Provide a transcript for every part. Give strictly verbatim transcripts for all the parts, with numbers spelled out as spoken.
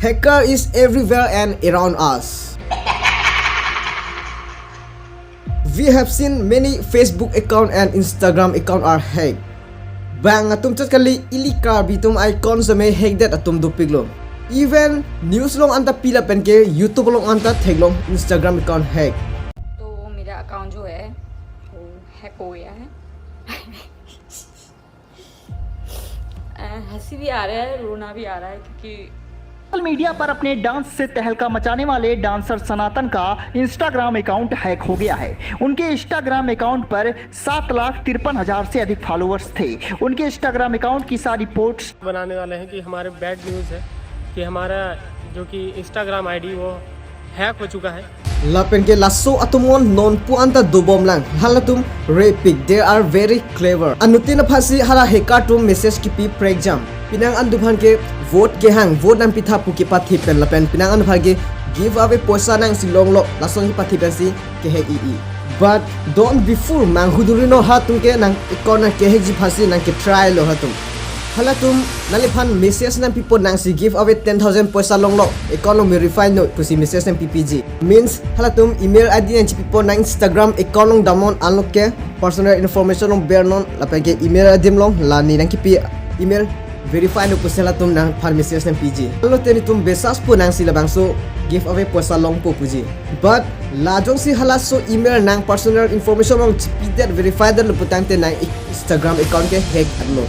Hacker is everywhere and around us. We have seen many Facebook account and Instagram account are hacked. Bang atum chot kali, ili Karbi atum account seme hack det atum dopiklo. Even news along anta pi lapen ke YouTube along anta theklong Instagram account hack. तो मेरा अकाउंट जो है वो हैक हो गया है। अ, हंसी भी आ रहा है, रोना भी आ रहा है, क्योंकि सोशल मीडिया पर अपने डांस से तहलका मचाने वाले डांसर सनातन का इंस्टाग्राम अकाउंट हैक हो गया है। उनके इंस्टाग्राम अकाउंट पर सात लाख तिरपन हजार से अधिक फॉलोअर्स थे। उनके इंस्टाग्राम अकाउंट की सारी पोस्ट बनाने वाले हैं कि हमारे बैड न्यूज़ है कि हमारा जो कि इंस्टाग्राम आईडी वो हैक हो चुका है। Lapen ke laso atum non pu anta dobomlang, halatum repik, they are very clever. Anuttin aphansi hala hacker atum message kipi prekjam. Penang an atum aphan ke vote kehang, vote nangpitha pu kepathe pen lapen penang an atum aphan ke giveaway poisa nangsi longlo, lason kepathe pensi kehack i-i. But don't be fool, manghuduri non, halatum ke nang account nang kehackji aphansi nang ketry lo halatum. Halatum nangliphan message nangpipo, nangsi giveaway ten thousand poisa longlo, account along verify noi pusi message nangpipiji. Means halatum email ID nangchipipo, nang Instagram account along damnon, anlo ke personal information along bernon, lapen ke email ID along la ne nangkipi email verify noi pusi halatum nangphan message nangpiji. Anlo te netum biswas po, nangsi labangso giveaway poisa longpo puji. But la jongsi halaso email nang personal information along chipidet, verify detlo putangte nang Instagram account ke hack lo.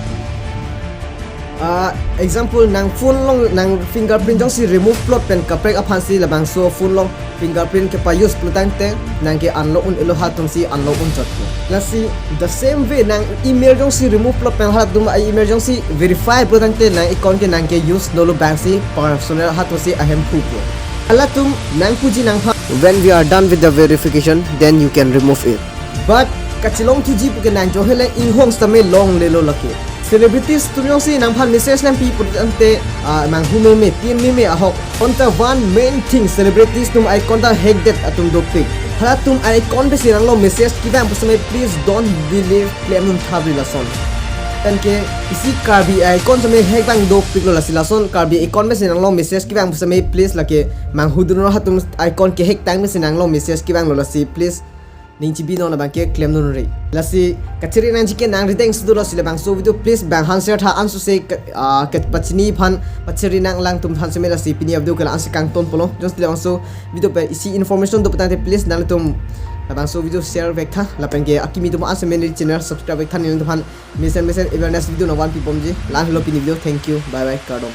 Ah, example, nang phone along nang fingerprint jongsi remove plot pen kaprek aphansi labangso phone along fingerprint kepa-use putangte nang ke unlock un-elo, halatumsi unlock un chotpo. Lasi the same way, nang email jongsi remove plot pen halatum a-email jongsi verify putangte nang account ke nang ke use nolo, bangsi personal, halatumsi ahem phupo. Halatum nangpuji nangphan, when we are done with the verification, then you can remove it. But kachelong thuji puke nang jo hele inghong sitame longlelo lake. Celebrities atum jongsi nangphan message nangpi putangte, ah, manghu meme, tin meme ahok. Anta one main thing, celebrities atum account ta hack det atum dopik. Halatum account pensi nanglo message kevang pu seme, please don't believe, klemdun tha bri lason. Penke isi Karbi account seme hack vang dopiklo lasi lason Karbi account pensi nanglo message kevang pu seme, please lake manghuduri non, halatum account kehack tang pensi nanglo message kevanglo lasi, please ning chibi non, labang ke klemdun ri. Lasi kachere nangji ke nang rideng sudo, lasi labangso video please bang han share tha, ansose ke, ah, kepachini aphan pachere nang alangtum aphan seme. Lasi pini a-video ke la-ansi kangton polo. Jongsi labangso video pen isi information do putangte please nangtum labangso video share vek tha, lapen ke akimi atum aphan seme neli channel subscribe vek tha, nelitum aphan mesen mesen awareness video nangvanpi bomji. La-an helo pini video, thank you, bye bye, kardom.